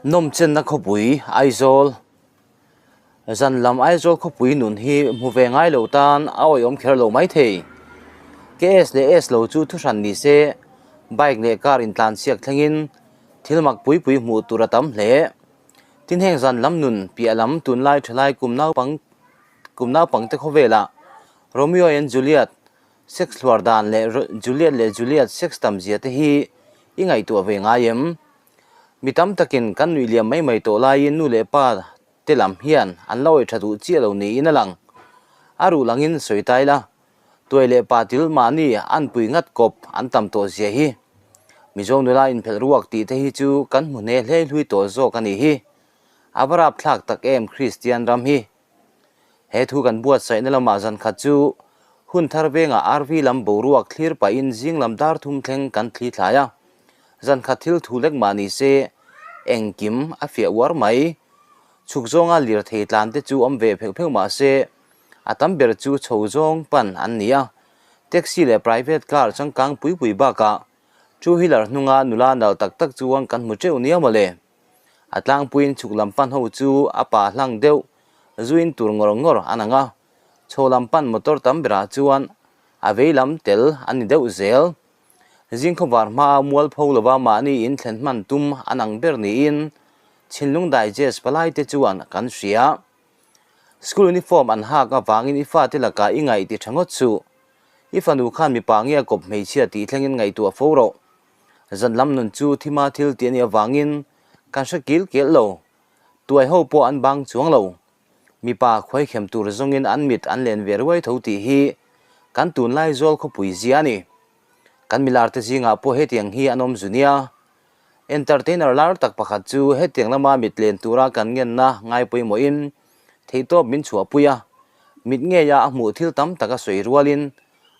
Nawmchenna khawpui Aizawl Zan lam Aizawl khawpui nun hi hmu ve ngai lo tan a awihawm kher lo mai thei. KS leh S lo chu thuhran ni se bike leh car intlanchhiak thlengin thil mak pui pui hmuh tur a tam hle. Tin heng zan lam nun piah lam tunlai thalai kum naupang kum naupang te khawvelah Romeo and Juliet sex hluar dan leh Juliet leh Juliet sex tam zia te hi i ngaihtuah ve ngai em? Mi tam takin kan nuih liam mai mai tawh laiin nu leh pa te lam hian an la awih tha duh chiah lo niin a lang. A ruh langin sawi ta ila, tuai leh pa til mahni an pui ngat kawp an tam tawh zia hi. Mizo nula inphelh ruak tih te hi chu kan hmu hne hlei hlui tawh zawk a nih hi. A va rapthlak tak em Kristian ram hi. He thu kan buatsaihna lamah zan khat chu hun thar vengah RV lam boruak thlir pahin zing lam dar thum thleng kan thli thlai a. Zan khat thil thu lek mah ni se engkim a fiah uar mai. Chhuk zawnga lirthei tlan te chu awm ve pheuh pheuh mah se a tam ber chu chho zawng pan an ni a. Taxi leh private car changkang pui pui bakah two wheeler hnunga nula nalh tak tak chuan kan hmu teuh nia mawle. A tlangpuiin chhuk lam pan ho chu a pa hlang deuh zuin tur ngawr ngawr an ang a, chho lam pan motor tam berah chuan a vei lam tel an ni deuh zel. Zingkhawvar hmaa mualpho lova mahni in thlen hman tum an ang ber niin Chhinlung Digest palai te chuan kan hria. School uniform an hak avangin i fate lakah i ngaih ti tha ngawt suh. I fanu khan mipa nge a kawp hmeichhia tih thlengin ngaihtuah fo rawh. Zan lam nun chu thima thil tih a nih avangin kan hre kil kel lo. Tuai ho pawh an bang chuang lo. Mipa khuaikhem tur zawngin an mit an len ve ruai tho tih hi kan tunlai zawl khawpui zia a ni. Kan milar te zingah pawh hetiang hi an awm zu nia. Entertainer lar tak pakhat chu hetiang lama mit len tura kan ngenna ngai pawimawhin theihtawp min chhuahpui a, mit ngeia a hmuh thil tam tak a sawi rualin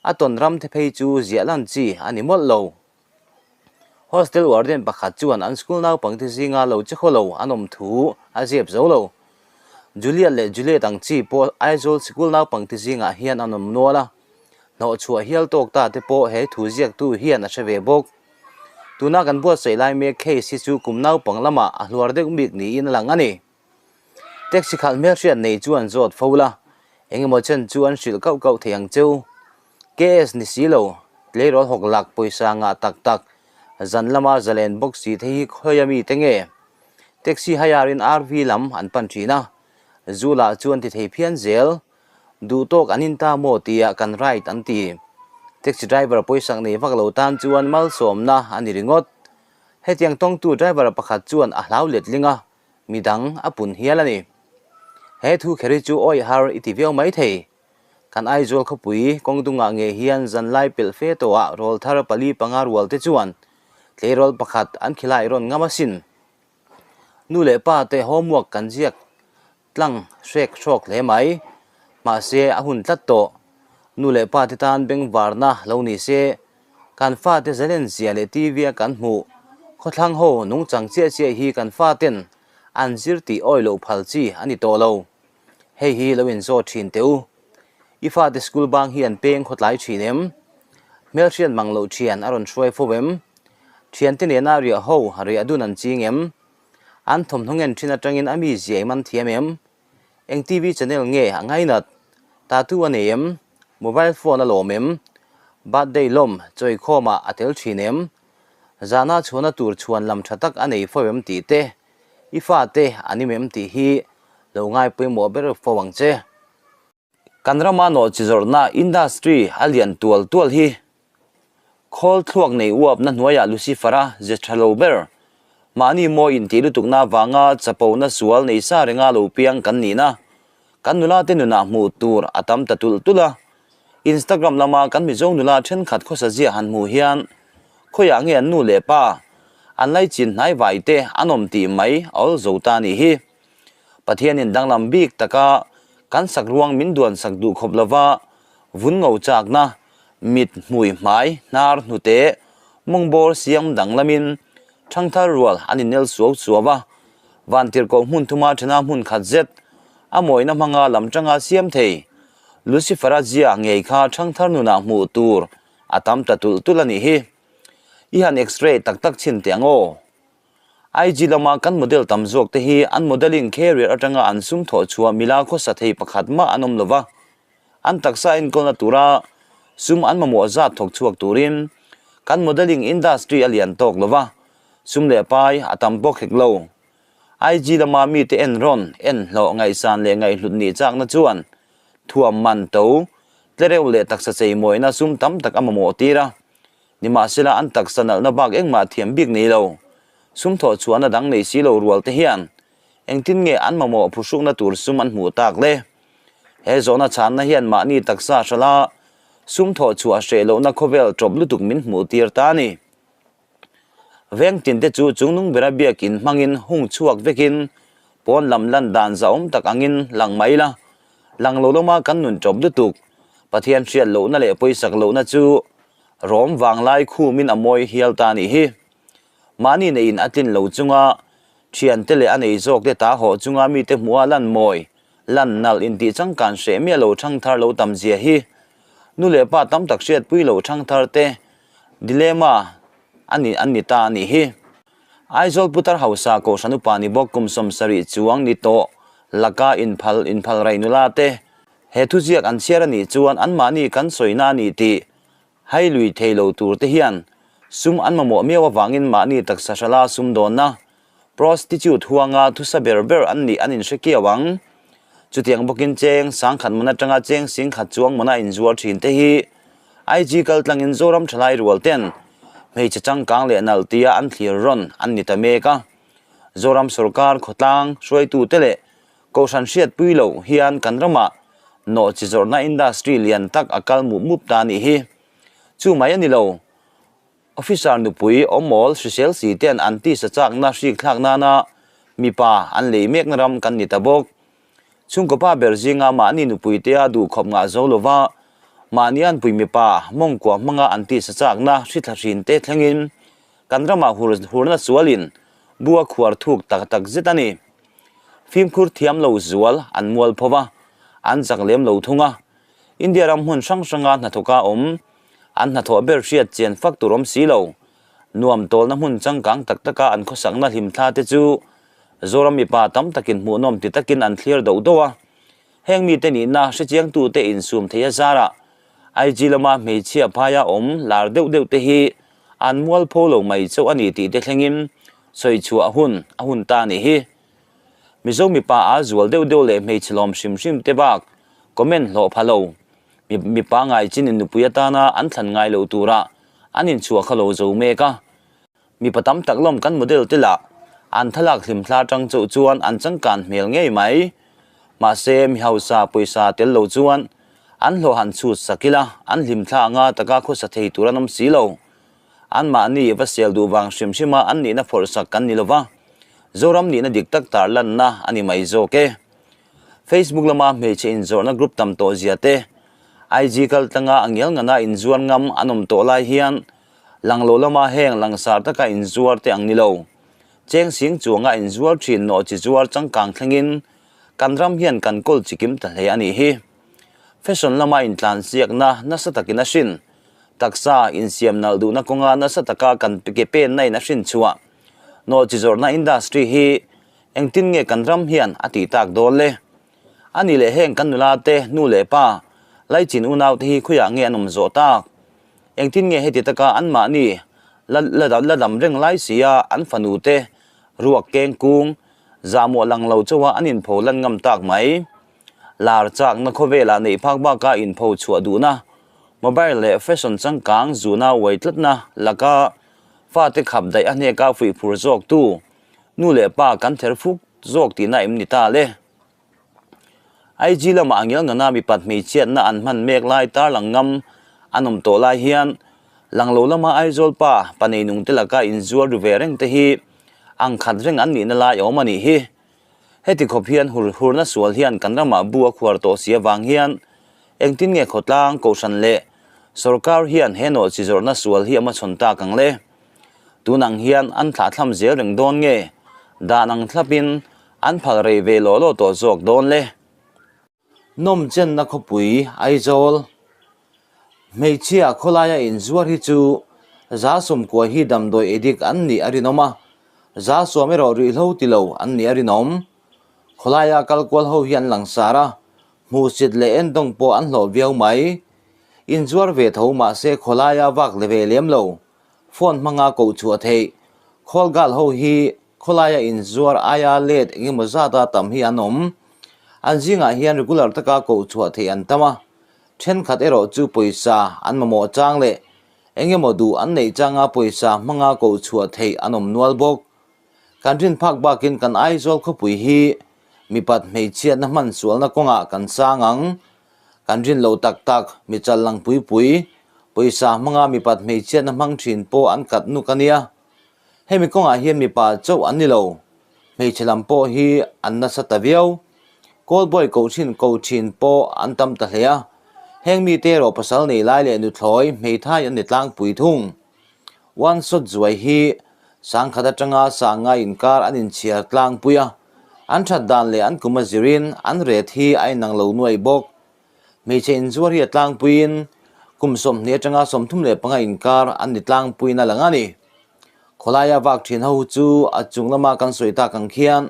A tawn ram te phei chu ziah lan chi a ni mawlh lo. Hostel warden pakhat chuan an school naupangte zinga lo che khaw lo an awm thu a zep zo lo. Juliet leh Juliet ang chi pawh Aizawl sikul naupangte zingah hian an awm nual a, hnawhchhuah hial tawk ta te pawh he thu ziaktu hian a hre ve bawk. Tuna kan buatsaih lai mek case hi chu kum naupang lamah a hluar deuh bik niin a lang a ni. Taxi khalh hmelhriat nei chuan zawt fo la, engemaw chen chu an hrilh kauh kauh thei ang cheu. KS ni si lo, tleirawl hawk lak pawisa ngah tak tak, zan lama zalen bawk si te hi khawia mi te nge? Taxi hire in RV lam an pan thin a, zu lah chu an ti thei phian zel. Duh tawk an in ta maw tia kan ride an ti. Taxi driver pawisak nei vak lo tan chuan malsawmna a ni ringawt. Hetiang tawngtu driver pakhat chuan a hlau letling a, midang a pun hial a ni. He thu kher hi chu awih har i ti viau mai thei. Kan Aizawl khawpui kawng dungah nge hian zanlai pelh fe tawhah rawlthar pali panga rual te chuan tleirawl pakhat an khilai rawn ngam asin. Nu leh pa te homework kan ziak tlang hrek hrawk hle mai. Mahse a hun tlat tawh. Nu leh pa te tan bengvarna lo ni se, kan fate zalen zia leh TV a kan hmuh khawthlang ho nungchang chiah chiah hi kan faten an zir tih awi loh phal chi a ni tawh lo. Hei hi lo inzawt thin teh u. I fate school bang hi an peng khawtlai thin em? Hmelhriat mang loh thian a rawn hruai fo em? Thiante nena riah ho riah dun an ching em? An thawmhnaw ngen thin atangin a mi zia i man thiam em? Eng TV channel nge a ngainat? Tattoo a nei em? Mobile phone a lawm em? Birthday lawm chawikhawmah a tel thin em? Zana chhuahna tur chhuan lam tha tak a nei fo em tih te, i fate an im em tih hi lo ngai pawimawh ber fo ang che. Kan rama nawhchi zawrhna industry a lian tual tual hi khawl thluak nei uapna hnuaiah Lucifer-a ze tha lo ber mahni mawi intih lutukna avanga chapona sual nei sa renga lo piang kan nihna kan nula te nunah hmuh tur a tam ta tulh tulh a. Instagram lama kan Mizo nula thenkhat khawsa zia han hmuh hian khawiah nge an nu leh pa an laichin hnai vai te an awm tih mai a awl zo ta nih hi. Pathianin danglam bik taka kan sak ruang min duan sak duh khawp lova vun ngo chakna, mit, hmui, hmai, hnar, hnute, mawng bawr siam danglamin thangthar rual an innel suau suau a, vantirhkoh hmun thuma thena hmun khat zet a mawina hmanga lam tanga siam thei Lucifer-a zia ngei kha thangthar nunah hmuh tur a tam ta tulh tulh a nih hi. I han x-ray tak tak chhin teh ang aw. IG lama kan model tam zawk te hi an modelling career atanga an sum thawh chhuah mila khawsa thei pakhat mah an awm lova, an taksa enkawlna tura sum an mamawh zat thawk chhuak turin kan modelling industry a lian tawk lova, sum leh pai a tam bawk hek lo. IG lama mite en rawn, en hlawh, ngaihsan leh ngaihhlut nih chakna chuan thuam man to, tlereuh leh taksa cheimawina sum tam tak a mamawh tir a. Nimahsela an taksa nalhna bak engmah thiam bik nei lo, sum thawh chhuahna dang nei si lo rual te hian engtin nge an mamawh phuhrukna tur sum an hmuh tak le? He zawhna chhanna hian mahni taksa hrala sum thawh chhuah hreh lohna khawvel tawp lutuk min hmuh tir ta a ni. Veng tin te chu chungnung bera biakin hmangin hung chhuak vekin pawn lam lan dan zahawm tak angin lang mai la, lang lo lama kan nun tawp lutuk Pathian hriat lohna leh pawisak lohna chu rawm vanglai khumin a mawi hial ta nih hi. Mahni neiin a tlin lo chunga thiante leh a nei zawk te ta haw chunga mite hmuha lan mawi, lan nalh intih changkan hreh miah lo thangthar lo tam zia hi. Nu leh pa tam tak hriatpui lo thangthar te dilemma a ni an ni ta a nih hi. Aizawl Putar Hausa Kohhran upa ni bawk kum 70 chuang ni tawh laka inphal inphal rei nula te he thuziak an chhiar a nih chuan anmahni kan sawina a ni tih hai lui thei lo tur te hian sum an mamawh miau avangin mahni taksa hrala sum dawnna prostitute huanga thusa ber ber an nih an inhre kiau ang. Chutiang bawkin cheng sangkhat man atanga cheng singkhat chuang mana inzuar thin te hi IG kaltlangin Zoram thalai rual ten hmeichhe changkang leh nalh tia an thlir rawn an ni ta mek a. Zoram sorkar khawtlang hruaitute leh Kohhran hriatpui loh hian kan ramah nawhchi zawrhna industry lian tak a kal mup mup ta a nih hi. Chu mai a ni lo. Officer nupui awmawl hrisel si ten an tisa chakna hrik thlak nana mipa an lei mekna ram kan ni ta bawk. Chhungkaw pa ber zinga mahni nupui te a duhkhawp ngah zo lova mahni anpui mipa mawngkua hmanga an tisa chakna hri thla hrin te thlengin kan ramah hur hurna sualin bu a khuar thuk tak tak zet a ni. Fimkhur thiam lo zual an mual pho va, an chak lem lo thung a. India ram hmun hrang hranga hnathawka awm An hnathawh ber hriat chian fak tur awm si lo. Nuam tawlna hmun changkang tak taka an khawsakna hlimthla te chu Zoram mipa tam takin hmuhnawm ti takin an thlir doh doh a. Heng mite nihna hrechiangtute insum thei a zarah IG lama hmeichhia phaia awm lar deuh deuh te hi an mualpho lo mai chauh a ni tih te thlengin sawi chhuah hun a hun ta a nih hi. Mizo mipa a zual deuh deuh leh hmeichhe lawm hrim hrim te bak comment hlawh pha lo. Mipa ngai chinin nupui atana an thlan ngai loh tura an inchhuah kha lo zo mek a. Mipa tam tak lawm kan model te lah an thlalak hlimthla atang chauh chuan an changkan hmel ngei mai. Mahse, mi hausa pawisa tel lo chuan an hlawh han chhut sak ila an hlimthla anga taka khawsa thei tur an awm si lo. Anmahni va sel duh vang hrim hrima an nihna phawrh sak kan ni lova, Zoram nihna dik tak tarlanna a ni mai zawk e. Facebook lama hmeichhe inzawrhna group tam tawh zia te, IG kaltlanga a ngial ngana inzuar ngam an awm tawh lai hian langlo lama heng langsar taka inzuar te ang ni lo. Cheng sing chuanga inzuar thin nawh chi zuar changkang thlengin kan ram hian kan kawl chikim ta hle a nih hi. Fashion lama intlansiakna nasa takin a hrin. Taksa insiam nalh duhna kawnga nasa taka kan ke penna in a hrin chhuah. Nawh chi zawrhna industry hi Engtin nge kan ram hian a tih tak dawn le? A nih leh heng kan nula te, nu leh pa, laichin unau te hi khawiah nge an awm zawh tak? Engtin nge heti taka anmahni la la dam reng lai sia an fanu te ruak keng kung zahmawh lang lo chauha an inpho lan ngam tak mai? Lar chakna khawvelah neih phak baka inpho chhuah duhna, mobile leh fashion changkang zuna uai tlatna laka fate khap daih a hneka fuihphur zawktu Nu leh pa kan ther fuk zawk tihna em ni ta le? IG lamah a ngial ngana mipat hmeichhiatna an hman mek lai tarlang ngam an awm tawh lai hian langlo lama Aizawl pa pa neinung te laka inzuar ru ve reng te hi ang khat reng an nihna lai a awm a nih hi. Heti khawp hian hur hurna sual hian kan ramah bu a khuar tawh si avang hian engtin nge khawtlang, kohhran leh sorkar hian he nawhchi zawrhna sual hi a hmachhawn tak ang le? Tun ang hian an thlahthlam zel reng dawn nge? Dan ang thlapin an phal rei ve lawh lawh tawh zawk dawn le. Nawmchenna khawpui Aizawl hmeichhia khawlaia inzuar hi chu 10% hi damdawi edik an nih a rinawm a. 10% erawh ruihhlo ti lo an nih a rinawm. Khawlaia kal kual ho hi an langsar a, hmuhsit leh endawng pawh an hlawh viau mai. Inzuar ve tho mahse khawlaia vak le ve lem lo, phone hmanga koh chhuah theih. Khawl gal ho hi khawlaia inzuar aia let engemaw zata tam hi an awm. An zingah hian regular taka koh chhuah theih an tam a, thenkhat erawh chu pawisa an mamawh chang leh engemaw duh an neih changa pawisa hmanga koh chhuah theih an awm nual bawk. Kan rin phak bakin kan Aizawl khawpui hi mipat hmeichhiatna hman sualna kawngah kan sang ang. Kan rin lo tak tak, mi chal lang pui pui, pawisa hmanga mipat hmeichhiatna hmang thin pawh an kat nuk a nia. Hemi kawngah hian mipa chauh an ni lo, hmeichhe lam pawh hi an nasa ta viau. Callboy koh thin ko thin pawh an tam ta hle a, heng mite erawh pasal nei lai leh nuthlawi hmeithai an ni tlangpui thung. One shot zuai hi sangkhat atanga sanga inkar an inchhiar tlangpui a, an that dan leh an kum a zirin an ret hi a inang lo nuai bawk. Hmeichhe inzuar hi a tlangpuiin kum 20 atanga 35 inkar an ni tlangpuiin a lang a ni. Khawlaia vak thin ho chu a chung lama kan sawi tak ang khian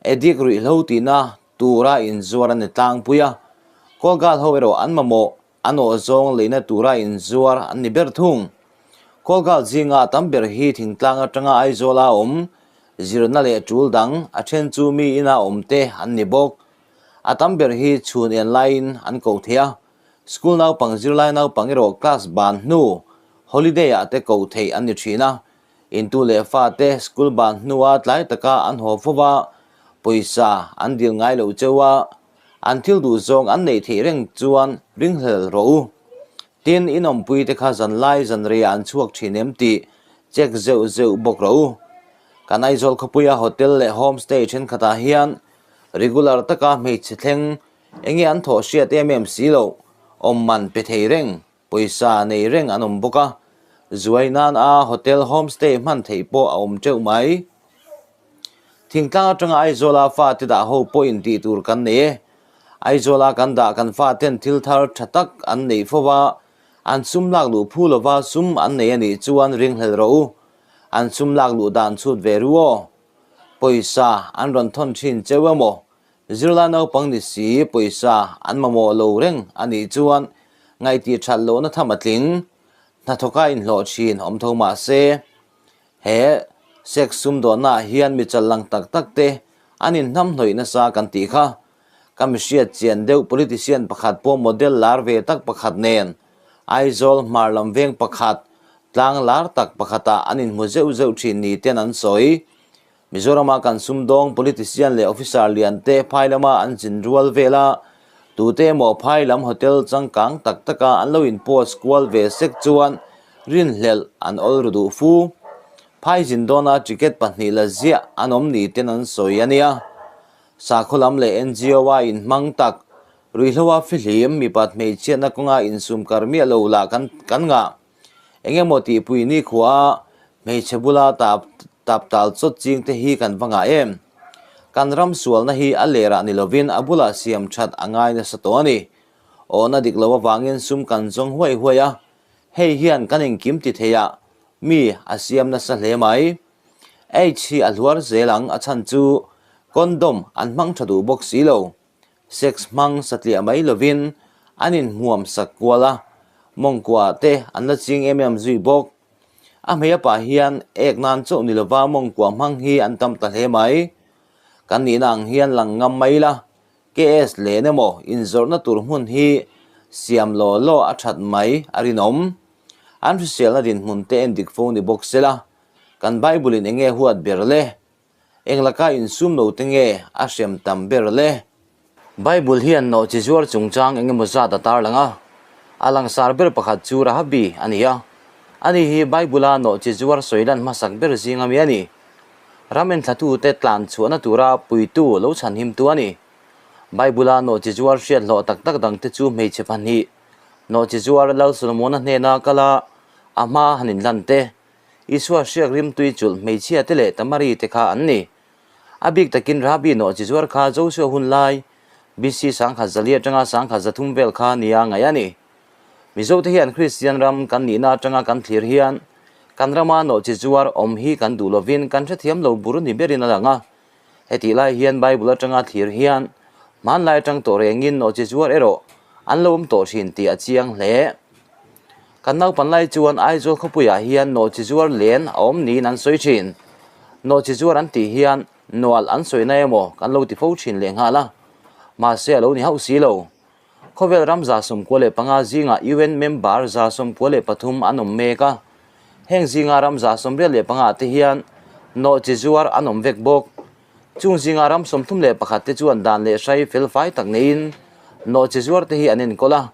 addict ruihhlo tihna tura inzuar an ni tlangpui a, Kawlgal ho erawh an mamawh A nawh zawng leina tura inzuar an ni ber thung. Kawlgal zinga a tam ber hi thingtlang atanga Aizawla awm, zirna leh tul dang, a then chu mi ina awm te an ni bawk. A tam ber hi chhun en laiin an koh thei a, school naupang zirlai naupang erawh class ban hnu holiday ah te koh theih an ni thin a, intu leh fate school ban hnua tlai taka an haw fo va, pawisa an dil ngai lo cheu a. An thil duh zawng an neih theih reng chuan ringhlel rawh u. Tin, in awmpui te kha zan lai zan reiah an chhuak thin em tih check zeuh zeuh bawk rawh u. Kan Aizawl khawpuia hotel leh homestay thenkhatah hian regular taka hmeichhe thleng enge an thawh hriat em em si loh, awm man pe thei reng, pawisa nei reng an awm bawk a, zuai nan a hotel homestay hman theih pawh a awm teuh mai. Thingtlang atanga Aizawla fate dah ho pawh intih tur kan nei e. Aizawla kan dah kan faten thil thar tha tak an neih fo va, an sum lak luh phu lova sum an nei a nih chuan ringhlel rawh u. An sum lak luh dan chhut ve ru aw. Pawisa an rawn thawn thin cheu emaw Zirlai naupang ni si pawisa an mamawh lo reng a nih chuan ngaihtir that lohna tham a tling. Hnathawka inhlawh thin awm tho mah se, he sex sumdawnnaah hian mi challang tak tak te an inhnamhnawih nasa kan tih kha. Ka mihriat chian deuh politician pakhat pawh model lar ve tak pakhat nen Aizawl hmar lam veng pakhat tlang lar tak pakhatah an inhmu zeuh zeuh thin ni ten an sawi. Mizorama kan sumdawng politician leh officer lian te phai lama an zin rual vel a, tute emaw phai lam hotel changkang tak taka an lo in post kual ve sek chuan rinhlelh an awl ru duh fu. Phai zin dawna ticket pahnih la ziah an awm ni ten an sawi a nia. Sakhaw lam leh NGO a inhmang tak, ruihhloa fihlim, mipat hmeichhiatna kawnga insum kar miah lo lah kan kan ngah. Eng emaw tihpui nikhua hmeichhe bula tap tap tal chawt ching te hi kan va ngah em? Kan ram sualna hi a lerah ni lovin a bulah siam that a ngai nasa tawh a ni. Awhna dik lo avangin sum kan zawng huai huai a, hei hian kan engkim ti thei a, mi a siam nasa hle mai. Aids hi a hluar zel ang a chhan chu condom an hmang tha duh bawk si lo. Sex hmang satliah mai lovin an inhmuam sak kual a, mawngkua te an la ching em em zui bawk. A hmei apah hian ek nan chauh ni lova mawngkua hmang hi an tam ta hle mai. Kan nihna ang hian lang ngam mai la, KS len emaw inzawrhna tur hmun hi siam law law a that mai a rinawm. An hriselna dinhmun te endik fo ni bawk sela, kan Bible in enge huat ber le? Eng laka insum lo te nge a hrem tam ber le? Bible hian nawh chi zuar chungchang eng emaw zat a tarlang a, a langsar ber pakhat chu Rahabi a ni a. Ani hi Bible-a nawh chi zuar sawi lan hmasak ber zinga mi a ni. Ram enthlatute tlan chhuahna tura puitu lo chhanhimtu a ni. Bible-a nawh chi zuar hriat hlawh tak tak dangte chu hmeichhe pahnih, nawh chi zuar Lal Solomona hnena kala a hma han inlan te, Isua hriak rimtui chulh hmeichhia te leh Tamari te kha an ni. A bik takin Rabi nawh chi zuar kha Josua hun lai, BC 1004 atanga 1003 vel kha nia ngaih a ni. Mizote hian Kristian ram kan nihna atanga kan thlir hian Kan rama nawhchi zuar awm hi kan duh lovin kan hrethiam lo bur ni berin a lang a. Hetih lai hian Bible atanga thlir hian hmanlai atang tawh rengin nawhchi zuar erawh an lo awm tawh thin tih a chiang hle. Kan naupan lai chuan Aizawl khawpuiah hian nawhchi zuar len a awm niin an sawi thin. Nawhchi zuar an tih hian nual an sawina emaw kan lo ti fo thin lehnghal a, mahse a lo ni hauh si lo. Khawvel ram 95 zingah UN member 93 an awm mek a, heng zinga ram 85 te hian nawhchi zuar an awm vek bawk. Chung zinga ram 31 te chuan dan leh hrai felfai tak neiin nawhchi zuar te hi an enkawl a,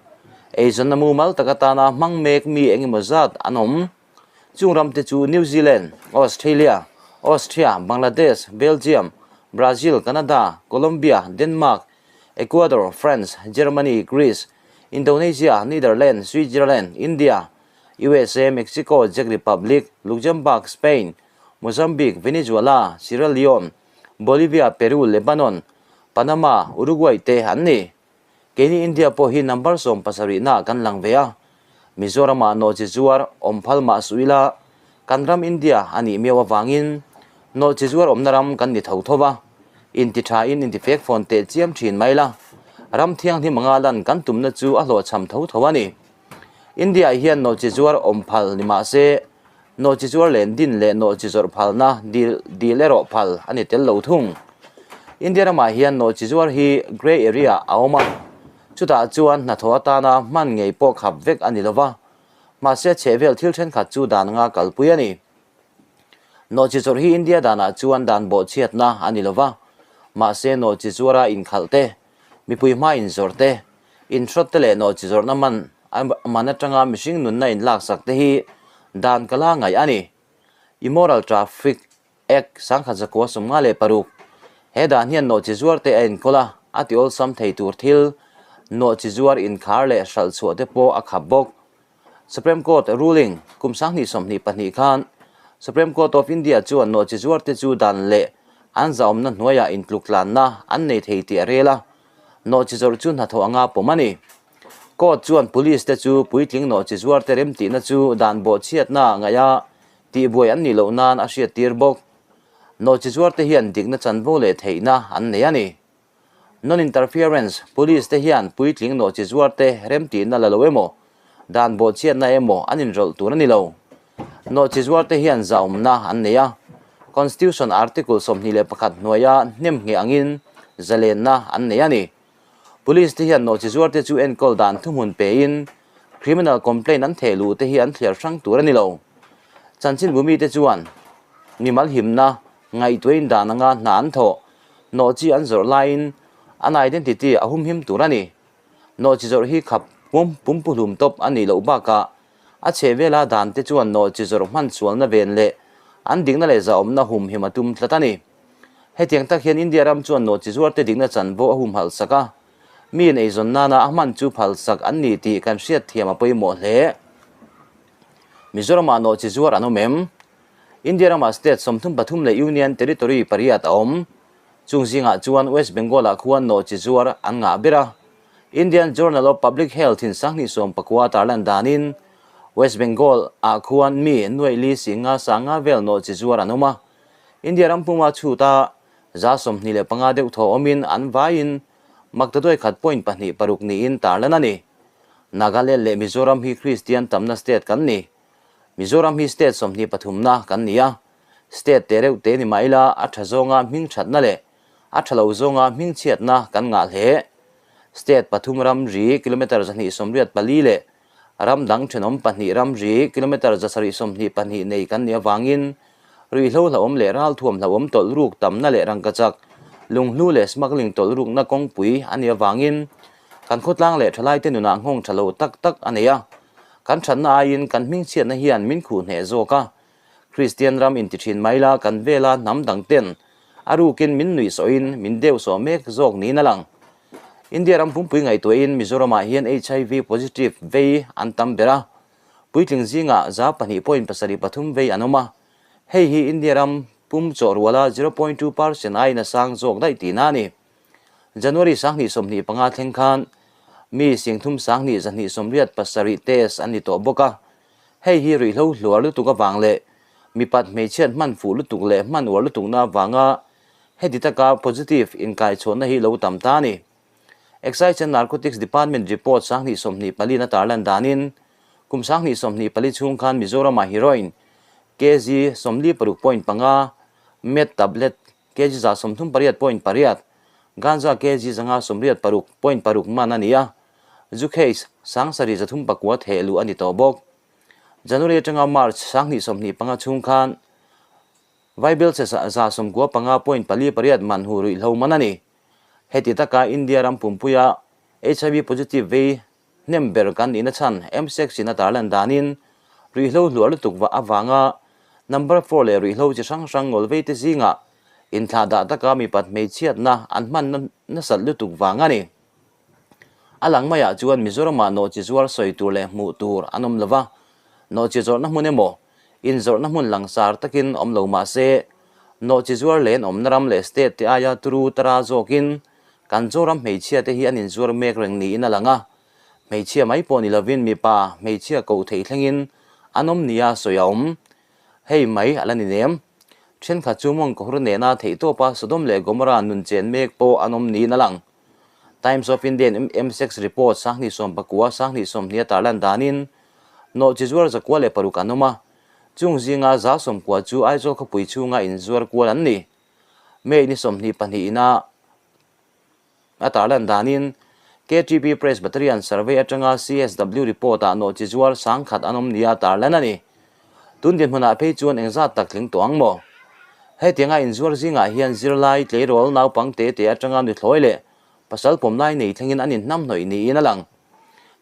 eizawnna mumal tak atana hmang mek mi engemaw zat an awm. Chung ram te chu New Zealand, Australia, Austria, Bangladesh, Belgium, Brazil, Canada, Colombia, Denmark, Ecuador, France, Germany, Greece, Indonesia, Netherlands, Switzerland, India, USA, Mexico, Czech Republic, Luxembourg, Spain, Mozambique, Venezuela, Sierra Leone, Bolivia, Peru, Lebanon, Panama, Uruguay te an ni. Keini India pawh hi number 70 naah kan lang ve a, Mizoramah nawhchi zuar awm phal mah suh ila kan ram India a nih miau avangin nawhchi zuar awmna ram kan ni tho tho va, inti thain inti fek fawn teh chiam thin mai la, ram thianghlim anga lan kan tumna chu a hlawhchham tho tho a ni. India hian nawhchi zuar awm phal ni mah se nawhchi zuar len din leh nawhchi zawrh phalna dil dil erawh phal a ni tel lo thung. India ramah hian nawhchi zuar hi grey area a awm a, chutah chuan hnathawh atana hman ngei pawh khap vek a ni lo va, mahse chhehvel thil thenkhat chu dan anga kalpui a ni. Nawhchi zawrh hi India danah chuan dan bawhchhiatna a ni lo va, mahse nawhchi zuara inkhalh te, mipui hma inzawrh te, inhrawt te leh nawhchi zawrhna man man atanga mihring nunna inlaksak te hi dan ka la ngaih a ni. Immoral Traffic Act 1956, He dan hian nawhchi zuar te a enkawl a, a ti awlsam thei tur thil, nawhchi zuar inkhar leh hralh chhuah te pawh a khap bawk. Supreme Court ruling, Kum 2022 khan Supreme Court of India chuan nawhchi zuar te chu dan leh an zahawmna hnuaiah intluktlanna an nei thei tih a rel a, nawhchi zawrh chu hnathawh anga pawm a ni. Court chuan police te chu puitling nawhchi zuar te remtihna chu dan bawhchhiatna ngaih a tihbuai an nih loh nan a hriattir bawk. Nawhchi zuar te hian dikna chanvo leh theihna an nei a ni. Non-interference, Police te hian puitling nawhchi zuar te remtihna la lo emaw, dan bawhchhiatna emaw an inrawlh tur a ni lo. Nawhchi zuar te hian zahawmna an nei a, Constitution Article 21 hnuaia hnem ngheh angin zalenna an nei a ni. Police te hian nawhchi zuar te chu enkawl dan thuhmun pein criminal complaint an theh luh te hi an thliar hrang tur a ni lo. Chanchinbu mite chuan mimal himna ngaihtuahin dan anga hna an thawh, nawhchi an zawrh laiin an identity a humhim tur a ni. Nawhchi zawrh hi khap pum pumpuhlum tawp a nih loh bakah a chhe vela dan te chuan nawhchi zawrh hman sualna ven leh an dikna leh zahawmna humhim a tum tlat a ni. Hetiang tak hian India ram chuan nawhchi zuarte dikna chanvo a humhalh sak a, mi in eizawn nana a hman chu phalsak an ni tih kan hriatthiam a pawimawh hle. Mizoramah nawhchi zuar an awm em? India ramah state 33 leh Union Territory pariat a awm. Chung zingah chuan West Bengal-ah khuan nawhchi zuar an ngah ber a. Indian Journal of Public Health in 2019 tarlan danin West Bengal-ah khuan mi nuaih li singa sanga vel nawhchi zuar an awm a. India ram puma chhuta 25 deuh thaw awmin an vaiin maktaduai khat point pahnih paruk niin tarlan a ni. Nagaland leh Mizoram hi Kristian tamna state kan ni. Mizoram hi state 23 na kan ni a, state te reuh te ni mah ila a tha zawnga hming thatna leh a tha lo zawnga hming chhiatna kan ngah hle. State pathum ram ri kilometre 284 leh ram dang thenawm pahnih ram ri kilometre 722 nei kan nih avangin ruihhlo hlauhawm leh ralthuam hlauhawm tawlh ruk tamna leh rangkachak lunghlu leh smuggling tawlh rukna kawngpui a nih avangin kan khawtlang leh thalaite nunah nghawng tha lo tak tak a nei a. Kan thatna aiin kan hming chhiatna hian min khuh hneh zawk a. Kristian ram inti thin mai la kan vela hnam dang ten a rukin min nuih sawhin min deuh sawh mek zawk niin a lang. India ram pumpui ngaihtuahin Mizoramah hian HIV positive vei an tam ber a, puitling zingah 2.73 vei an awm a, hei hi India ram pum chawh ruala 0.2% aiin a sang zawk daih tihna a ni. January 2025 thleng khan mi 32,287 test an ni tawh bawk a. Hei hi ruihhlo hluar lutuk avang leh mipat hmeichhiat hman fuh lutuk leh hman uar lutukna avanga heti taka positive inkaichhuahna hi lo tam ta a ni. Excise and Narcotics Department report 2024 a tarlan danin kum 2024 chhung khan Mizoramah heroin kg 46.5, meth tablet kg 138.8, ganja kg 586.6 man a ni a, zu case 7339 theh luh a ni tawh bawk. January atanga March 2025 chhung khan Vaibelchhe 95.48 man hu ruihhlo man a ni. Heti taka India ram pumpuia HIV positive vei hnem ber kan nihna chhan MSEC in a tarlan danin ruihhlo hluah lutuk vah avanga number four leh ruihhlo chi hrang hrang ngawl veite zingah inthlah dah taka mipat hmeichhiatna an hman nasat lutuk vang a ni. A lang maiah chuan Mizoramah nawhchi zuar sawi tur leh hmuh tur an awm lova, nawhchi zawrhna hmun emaw inzawrhna hmun langsar takin awm lo mah se, nawhchi zuar len awmna ram leh state te aia turu tara zawkin kan Zoram hmeichhia te hi an inzuar mek reng niin a lang a, hmeichhia mai pawh ni lovin mipa hmeichhia koh theih thlengin an awm nia sawi a awm. Hei mai a la ni nem. Thenkhat chu mawngkawhur nena theihtawpa Sodom leh Gomorrah nun chen mek pawh an awm niin a lang. Times of India in MSEX report 2019 2020 a tarlan danin nawhchi zuar 106 an awm a, chung zinga 90 chu Aizawl khawpui chhunga inzuar kual an ni. May ni 22 ina a tarlan danin KTP Presbyterian survey atanga CSW report ah nawhchi zuar 10,000 an awm nia tarlan a ni. Tun dinhmunah phei chuan engzat tak tling tawh ang maw? Hetianga inzuar zingah hian zirlai, tleirawl, naupang te te atanga nuthlawi leh pasal pawmlai nei thlengin an inhnamhnawih niin a lang.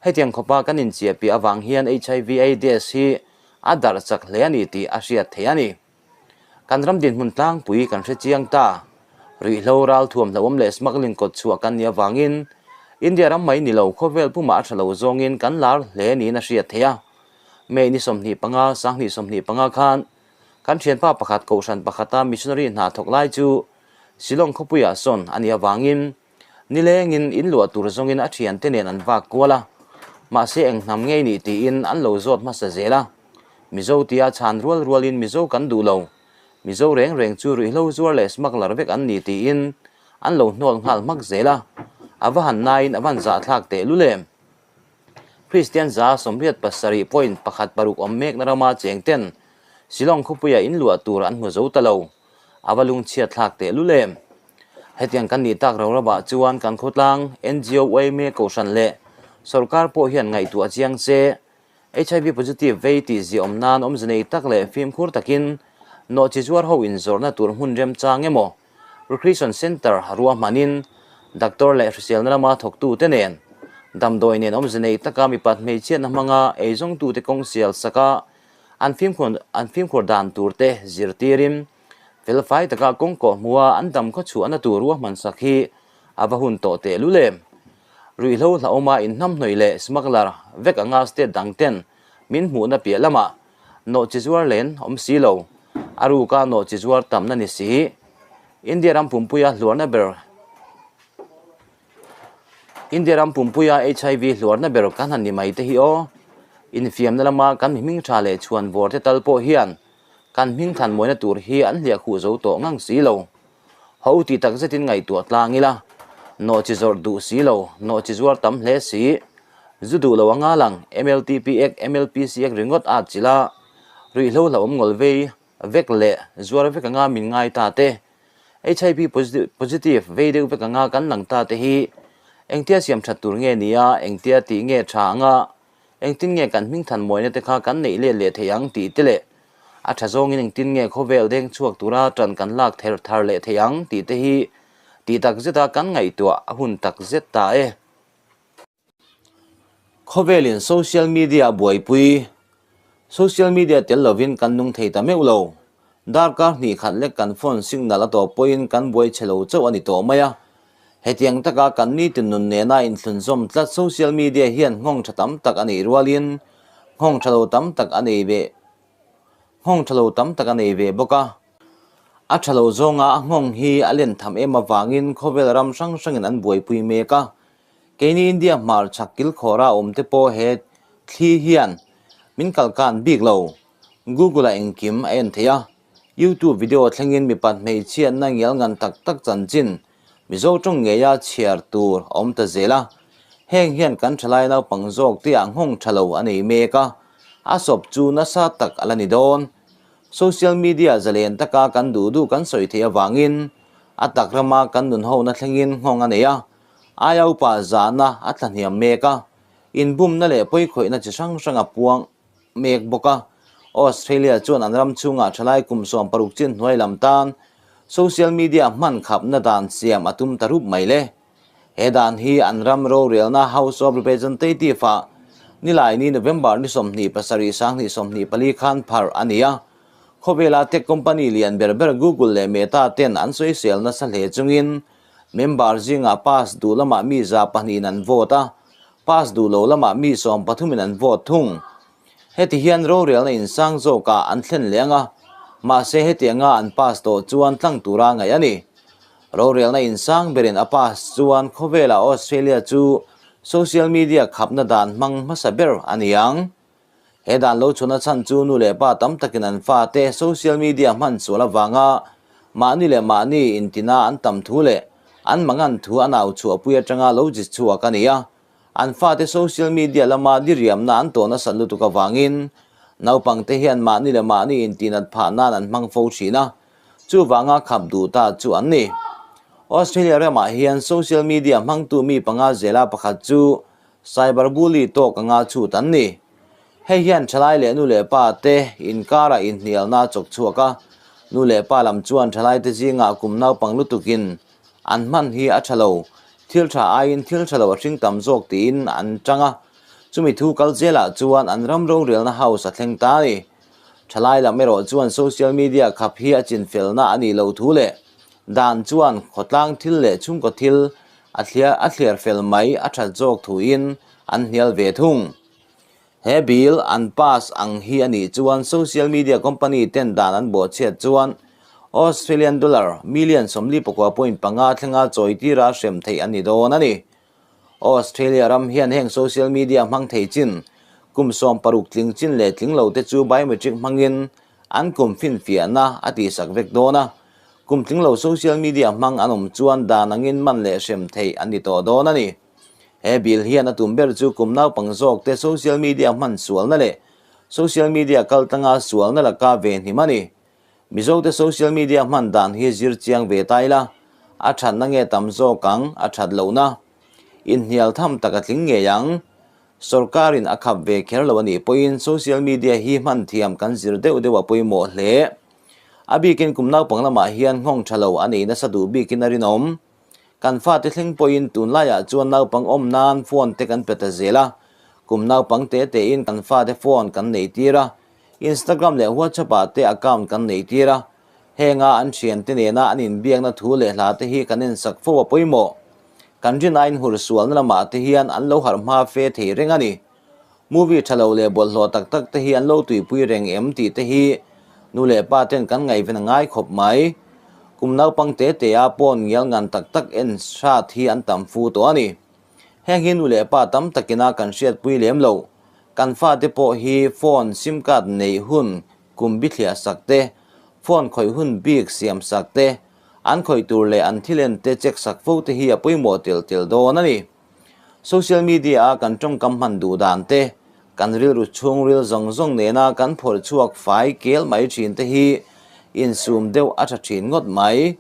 Hetiang khawpa kan inchiahpiah avang hian HIV AIDS hi a darh chak hle a ni tih a hriat theih a ni. Kan ram dinhmun tlangpui kan hre chiang ta. Ruihhlo, ralthuam hlauhawm leh smuggling kawt chhuah kan nih avangin India ram mai ni lo khawvel pumah a tha lo zawngin kan lar hle niin a hriat theih a. May ni 25, 2025 khan kan thianpa pakhat kohhran pakhata missionary hna thawk lai chu Shillong khawpuiah sawn a nih avangin nilengin in luah tur zawngin a thiante nen an vak kual a, mahse eng hnam ngei nih tiin an lo zawt hmasa zel a. Mizo tia chhan rual rualin Mizo kan duh lo, Mizo reng reng chu ruihhlo zuar leh smuggler vek an ni tiin an lo hnawl nghal hmak zel a, a va han nain a van zahthlak tehlul em? Kristian 87.16 awm mekna rama cheng ten Shillong khawpuia in luah tur an hmu zo ta lo, a va lungchhiat thlak tehlul em? Hetiang kan nih tak ro ravah chuan kan khawtlang NGO yma kohhran leh sorkar pawh hian ngaihtuah chiang se HIV positive vei tih ziah awm nan awmze nei tak leh fimkhur takin nawhchi zuar ho inzawrhna tur hmun remchang emaw Recreation Centre ruahmanin doctor leh hriselna lama thawktute nen damdawi nen awmze nei taka mipat hmeichhiatna hmanga eizawngtute kawng sial saka an fimkhur an fimkhur dan turte zirtirin felfai taka kawng kawh hmuha an dam khawchhuahna tur ruahman sak hi a va hun tawh tehlul em. Ruihhlo hlauhawma inhnamhnawih leh smuggler vek anga state dang ten min hmuhna piah lamah nawhchi zuar len awm si lo, a ruka nawhchi zuar tamna ni si. India ram pumpuia hluarna ber India ram pumpuia HIV hluarna ber kan han ni mai te hi aw. Infiamna lama kan mi hming tha leh chhuan vawr te tal pawh hian kan hming than mawina tur hi an hliah khuh zo tawh ngang si lo. Ho ti tak zetin ngaihtuah tlang ila, nawhchi zawrh duh si lo, nawhchi zuar tam hle si, zu duh lo anga lang MLTP ek, MLPC ek ringawt at chila, ruihhlo hlauhawm ngawl vei vek leh zuar vek anga min ngai ta te, HIV positive vei deuh vek anga kan lang ta te hi engtia siam that tur nge nia, engtia tih nge tha anga Engtin nge kan hming than mawina te kha kan neih let leh thei ang tih te leh a tha zawngin engtin nge khawvel deng chhuak tura tan kan lak ther thar leh thei ang tih te hi tih tak zeta kan ngaihtuah a hun tak zet ta e. Khawvelin social media a buaipui. Social media tel lovin kan nung thei ta meuh lo. Darkar hnih khat lek kan phone signal a tawp pawhin kan buai chhe lo chauh a ni tawh mai a. Hetiang taka kan nitin nun nena inthlunzawm tlat social media hian nghawng tha tam tak a neih rualin nghawng tha lo tam tak a nei ve nghawng tha lo tam tak a nei ve bawk a. A tha lo zawnga a nghawng hi a len tham em avangin khawvel ram hrang hrangin an buaipui mek a. Keini India hmar chhak kilkhawra awmte pawh he thli hian. Min kalkan bik lo. Google-ah engkim a en thei a, YouTube video thlengin mipat hmeichhiatna ngial ngan tak tak chanchin Mizo tawng ngeia chhiar tur a awm ta zel a. Heng hian kan thalai naupang zawk te ah nghawng tha lo a nei mek a, a sawp chu nasa tak a la ni dawn. Social media zalen taka kan duh duh kan sawi theih avangin a tak rama kan nun hona thlengin nghawng a nei a, aia upa zahna a tlahniam mek a, inbumna leh pawikhawihna chi hrang hrang a puang mek bawk a. Australia chuan an ram chhungah thalai kum 60 chin hnuai lam tan social media hman khapna dan siam a tum ta rup mai le. He dan hi an ram rorelna House of Representative-ah Nilaini November ni 27 2024 khan pharh a ni a. Khawvela tech company lian ber ber Google leh Meta ten an sawisel nasa hle chungin member zingah pass duh lamah mi 200 in an vote a, pass duh lo lamah mi 13 in an vote thung. Heti hian rorelna insang zawkah an thlen leh ang a, mahse hetianga an pass tawh chuan tlang tura ngaih a ni. Rorelna insang berin a pass chuan khawvelah Australia chu social media khapna dan hmang hmasa ber a ni ang. He dan lo chhuna chhan chu nu leh pa tam takin an fate social media hman sual avanga mahni leh mahni intina an tam thu leh an mangan thu an au chhuahpui atanga lo ji chhuak a ni a. An fate social media lama diriamna an tawh nasat lutuk avangin naupangte hian mahni leh mahni intinat phah nan an hmang fo thin a, chuvanga khap duh ta chu an ni. Australia ramah hian social media hmangtu mi panga zela pakhat chu cyberbully tawk anga chhut an ni. Hei hian thalai leh nu leh pa te inkarah inhnialna a chawk chhuak a, nu leh pa lam chuan thalai te zingah kum naupang lutukin an hman hi a tha lo, thil tha aiin thil tha lo a hring tam zawk tiin an tang a, chumi thu kal zelah chuan an ram rorelna house a thleng ta a ni. Thalai lam erawh chuan social media khap hi a chinfelna a nih loh thu leh dan chuan khawtlang thil leh chhungkaw thil a a thliar fel mai a that zawk thuin an hnial ve thung. He bill an pass ang hi a nih chuan social media company ten dan an bawhchhiat chuan Australian dollar million 44.5 thlenga chawi tira hrem theih a ni dawn a ni. Australia ram hian heng social media hmang thei chin kum 60 tling chin leh tling lo te chu biometric hmangin an kum finfiahna a tihsak vek dawn a. Kum tling lo social media hmang an awm chuan dan angin man leh hrem theih an ni tawh dawn a ni. He bill hian a tum ber chu kum naupang zawk te social media hman sualna leh social media kaltlanga sualna laka ve hnim a ni. Mizo te social media hman dan hi zir chiang ve ta ila, a thatna nge tam zawk ang, a that lohna. Inhnial tham tak a tling ngei ang. Sorkarin a khap ve kher lo a nih pawhin social media hi hman thiam kan zir deuh deuh a pawimawh hle. A bikin kum naupang lamah hian nghawng tha lo a nei nasa duh bikin a rinawm. Kan fate thleng pawhin tunlaiah chuan naupang awm nan phone te kan pe ta zel a, kum naupang te tein kan fate phone kan nei tir a, Instagram leh WhatsApp ah te account kan nei tir a, henga an thiante nena an inbiakna thu leh hla te hi kan ensak fo a pawimawh. Kan rin aiin hur sualna lamah te hian an lo harh hma fe thei reng a ni. Movie tha lo leh bawlhhlawh tak tak te hi an lo tuipui reng em tih te hi nu leh pa ten kan ngaihven a ngai khawp mai. Kum naupang te te a pawn ngial ngan tak tak en hrat hi an tam fu tawh a ni. Heng hi nu leh pa tam takina kan hriatpui lem lo. Kan fate pawh hi phone sim card neih hun kum bithliah sak te, phone khawih hun bik siam sak te, an khawih tur leh an thil en te check sak fo te hi a pawimawh tel tel dawn a ni. Social media a kan tawngkam hman duh dan te, kan rilru chhungril zawng zawng nena kan phawrh chhuak fai kel mai thin te hi insum deuh a tha thin ngawt mai.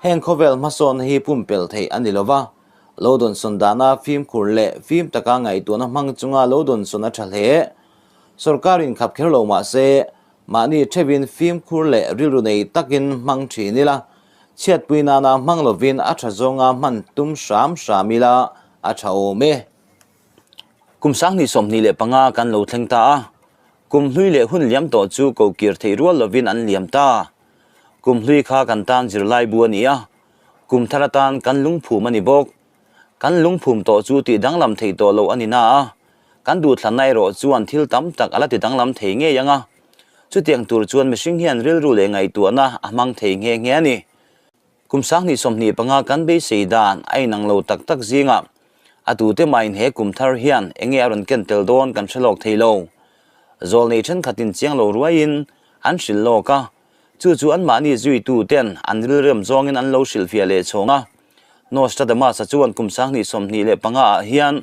Heng khawvel hmasawnna hi pumpelh theih a ni lova, lo dawnsawn dana fimkhur leh fim taka ngaihtuahna hmang chunga lo dawnsawn a tha hle. Sorkarin khap kher lo mah se, mahni theuhin fimkhur leh rilru nei takin hmang thin ila, chhiatpui nana hmang lovin a tha zawnga hman tum hram hram ila a tha awm e. Kum 2025 kan lo thleng ta a, kum hlui leh hun liam tawh chu ko kir theih rual lovin an liam ta. Kum hlui kha kan tan zirlai bu a ni a, kum thar atan kan lungphum a ni bawk. Kan lungphum tawh chu tih danglam theih tawh loh a ni na a, kan duhthlanna erawh chuan thil tam tak a la ti danglam thei ngei ang a. Chutiang tur chuan mihring hian rilru leh ngaihtuahna a hmang thei nghe nghe a ni. Kum 2025 kan beisei dan a inang lo tak tak zingah a tute mahin he kum thar hian enge a rawn ken tel dawn kan hre lawk thei lo. Zawlnei thenkhatin chiang lo ruaiin an hrilh lawk a, chu chu anmahni zuituten an rilrem zawngin an lo hrilhfiah leh chhawng a. Nostradamus-a chuan kum 2025 ah hian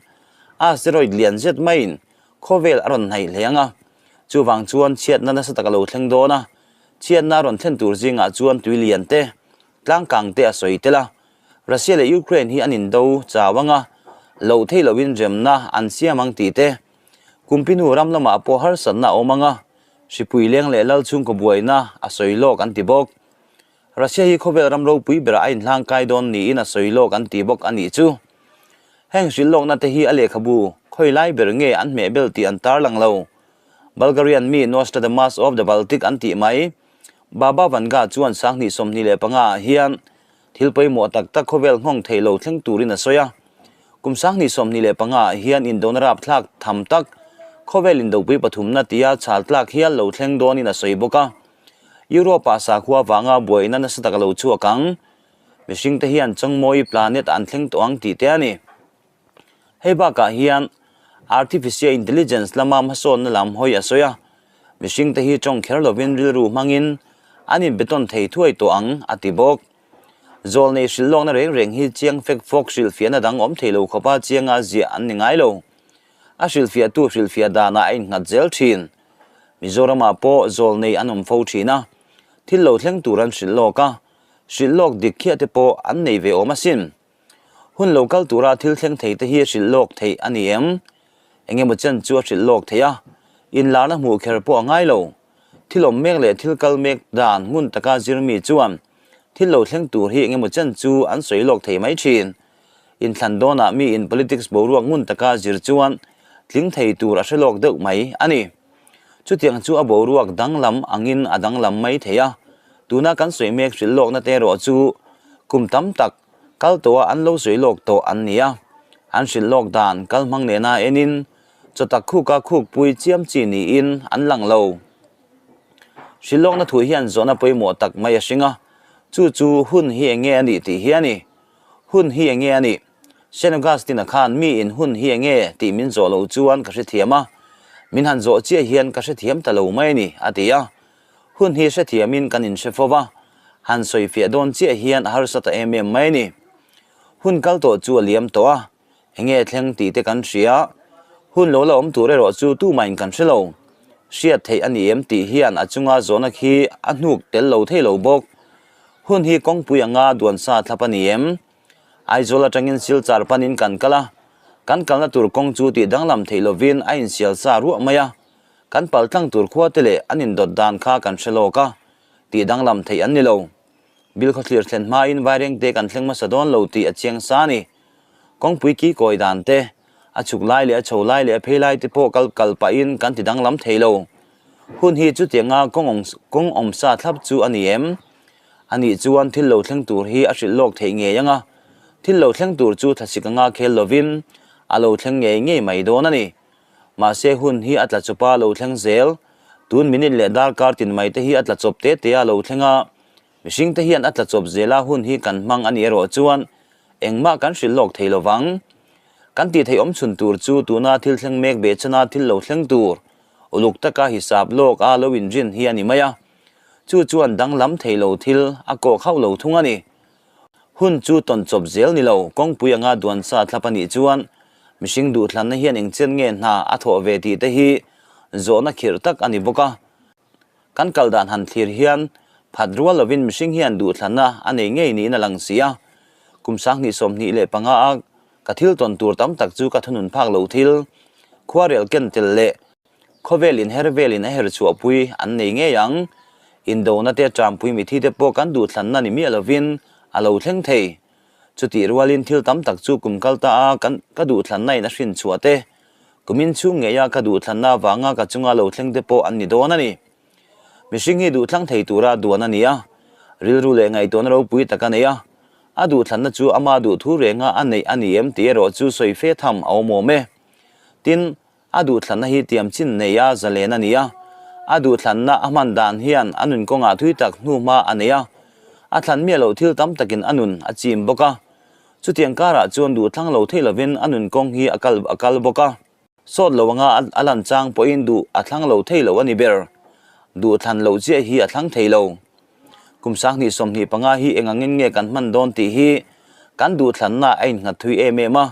asteroid lian zet maiin khawvel a rawn hnaih hle ang a, chuvang chuan chhiatna nasa tak a lo thleng dawn a, chhiatna a rawn thlen tur zingah chuan tui lian te, tlangkang te a sawi tel a. Russia leh Ukraine hi an indo chau ang a, loh theih lohin remna an siam ang tih te, Kumpinu ram lamah pawh harsatna a awm ang a, hripui leng leh lal chhungkaw buaina a sawi lawk an ti bawk. Russia hi khawvel ram ropui berah a inhlangkai dawn niin a sawi lawk an ti bawk a nih chu. Heng hrilh lawkna te hi a lehkhabu khawi lai ber nge an hmeh bel tih an tarlang lo. Bulgarian mi Nostradamus of the Baltic an tih mai. Baba Vanga chuan 2025 ah hian thil pawimawh tak tak khawvel nghawng thei lo thleng turin a sawi a. Kum 2025 ah hian indona rapthlak tham tak khawvel indopui pathumna tia chhal tlak hial lo thleng dawnin a sawi bawk a. Europe-ah sakhua vanga buaina nasa tak a lo chhuak ang. Mihringte hian chawngmawi planet an thleng tawh ang tih te a ni. Hei bakah hian Artificial Intelligence lama hmasawnna lam hawi a sawi a, mihringte hi tawng kher lovin rilru hmangin an inbetawn thei thuai tawh ang a ti bawk. Zawlnei hrilh lawkna reng reng hi chiang fek fawk hrilhfiahna dang awm thei lo khawpa chianga ziah an ni ngai lo. A hrilhfiahtu hrilhfiah danah a innghat zel thin. Mizoramah pawh zawlnei an awm fo thin a, thil lo thleng tur an hrilh lawk a, hrilh lawk dik khiah te pawh an nei ve awm asin. Hun lo kal tura thil thleng thei te hi hrilh lawk theih a ni em? Eng emaw chen chu a hrilh lawk theih a, inlarna hmuh kher pawh a ngai lo. Thil awm mek leh thil kal mek dan ngun taka zir mi chuan thil lo thleng tur hi eng emaw chen chu an sawi lawk thei mai thin. Inthlan dawnah mi in politics boruak ngun taka zir chuan tling thei tur a hre lawk deuh mai a ni. Chutiang chu a boruak danglam angin a danglam mai thei a, tuna kan sawi mek hrilh lawkna te erawh chu kum tam tak kal tawha an lo sawi lawk tawh an ni a, an hrilh lawk dan kal hmang nena enin chawtak khuka khukpui chiam chi niin an lang lo. Hrilh lawkna thu hian zawhna pawimawh tak mai a hring a, chu chu hun hi enge a nih tih hi a ni. Hun hi enge a nih? Saint Augustine-a khan mi in hun hi enge tih min zawh loh chuan ka hrethiam a, min han zawh chiah hian ka hrethiam ta lo mai a ni, a ti a. Hun hi hrethiamin kan inhre fo va, han sawifiah dawn chiah hian a harsa ta em em mai a ni. Hun kal tawh chu a liam tawh a, enge thleng tih te kan hria. Hun lo la awm tur erawh chu tumahin kan hre lo. Hriat theih a ni em tih hian a chunga zawhna khi a hnuk tel lo thei lo bawk. Hun hi kawngpui anga duan sa thlap a ni em? Aizawl atangin Silchar panin kan kal a, kan kalna tur kawng chu tih danglam theih lovin a insial sa ruah mai a, kan pal tlang tur khua te leh an indawt dan kha kan hre lawk a, tih danglam theih an ni lo. Bilkhawthlir thlen hmain Vairengte kan thleng hmasa dawn lo tih a chiang sa a ni. Kawngpui ki kawi dan te, a chhuk lai leh a chho lai leh a phei lai te pawh kal kal pahin kan ti danglam thei lo. Hun hi chutianga kawng awm sa thlap chu a ni em? A nih chuan thil lo thleng tur hi a hrilh lawk theih ngei ang a, thil lo thleng tur chu thlasik anga khel lovin a lo thleng ngei ngei mai dawn a ni. Mahse hun hi a tla chawpa lo thleng zel, tun minute leh darkar tin mai te hi a tla chawp te te a lo thleng a, mihring te hian a tla chawp zela hun hi kan hmang a nih erawh chuan engmah kan hrilh lawk thei lovang. Kan tih theih awm chhun tur chu tuna thil thleng mek ve chana thil lo thleng tur uluk taka hisap lawk a lo inrin hi a ni mai a. Chu chuan danglam thei lo thil a kawk hauh lo thung a ni. Hun chu tawn chawp zel ni lo, kawngpui anga duan sa thlap a nih chuan mihring duhthlanna hian engchen nge hna a thawh ve tih te hi zawhna khirh tak a ni bawk a. Kan kal dan han thlir hian phat rual lovin mihring hian duhthlanna a nei ngei niin a lang si a. Kum 2025 a ka thil tawn tur tam tak chu ka thunun phak lo thil, khuarel ken tel leh Khawvel inher velin a her chhuahpui an nei ngei ang. Indona te ṭampui mithi te pawh kan duhthlanna ni miah lovin a lo thleng thei. Chutih rualin thil tam tak chu kum kal ta a kan ka duhthlanna in a hrin chhuah te, kumin chhung ngeia ka duhthlanna avanga ka chunga lo thleng te pawh an ni dawn a ni. Mihring hi duhthlang thei tura duan a ni a, rilru leh ngaihtuahna ropui tak a nei a, a duhthlanna chu ama duhthu renga a neih a ni em tih erawh chu sawi fe tham a awm awm e. Tin, A duhthlanna hi tiam chin nei a zalen a ni a, a duhthlanna a hman dan hian a nun kawngah thui tak hnu hma a nei a, a thlan miah loh thil tam takin a nun a chim bawk a. Chutiang karah chuan duhthlang lo thei lovin a nun kawng hi a kal a kal bawk a. Sawt lo anga a lan chang pawhin duh a thlang lo thei lo a ni ber. Duh thlan loh chiah hi a thlang thei lo. Kum 2025 hi eng angin nge kan hman dawn tih hi kan duhthlanna a innghat thui em em a,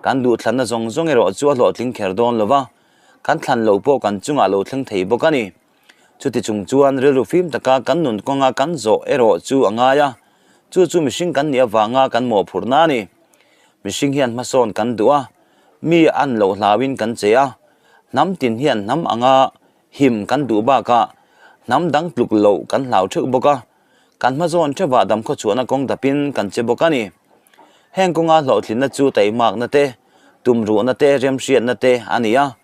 kan duhthlanna zawng zawng erawh chu a hlawhtling kher dawn lo va, kan thlan loh pawh kan chungah lo thleng thei bawk a ni. Chuti chung chuan rilru fim taka kan nun kawnga kan zawh erawh chu a ngai a, chu chu mihring kan nih avanga kan mawhphurhna a ni. Mihring hian hmasawn kan duh a, mi an loh hlauin kan che a, hnam tin hian hnam anga him kan duh bakah hnam dang tluk loh kan hlau theuh bawk a, kan hmazawn theuhah damkhaw chhuahna kawng dapin kan che bawk a ni. Heng kawnga hlawhtlinna chu taimakna te, tumruhna te, remhriatna te a ni a.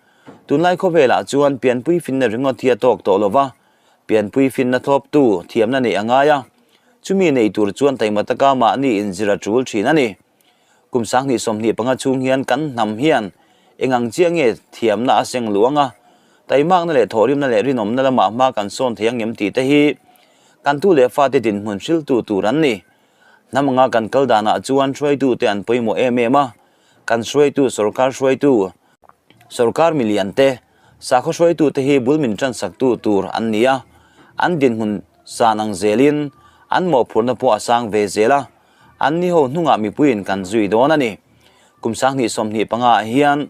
Tunlai khawvelah chuan pianpui finna ringawt hi a tawk tawh lo va, pianpui finna thlawptu thiamna neih a ngai a, chumi nei tur chuan taima taka mahni inzir a tul thin a ni. Kum 2025 chhung hian kan hnam hian eng ang chiah nge thiamna a seng luang a, taimakna leh thawhrimna leh rinawmna lamah hma kan sawn thei ang em tih te hi kan tu leh fate dinhmun hriltu tur an ni. Hnam anga kan kal danah chuan hruaitute an pawimawh em em a, kan hruaitu sorkar hruaitu, sorkar milian te, sakhaw hruaitute hi bul min tansaktu tur an ni a, an dinhmun san ang zelin an mawhphurhna pawh a sang ve zel a, An ni ho hnungah mipuiin kan zui dawn a ni. Kum 2025 ah hian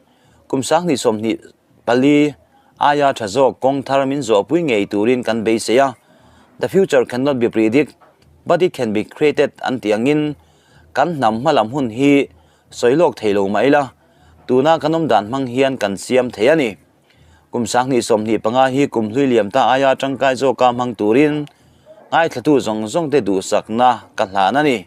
kum 2024 aia tha zawk kawng thar min zawhpui ngei turin kan beisei a, The future cannot be predict, but it can be created an tih angin kan hnam hmalam hun hi sawi lawk thei lo mah ila, tuna kan awm dan hmang hian kan siam thei a ni. Kum 2025 hi kum hlui liam ta aia tangkai zawka hmang turin ngaithlatu zawng zawng te duhsakna ka hlan a ni.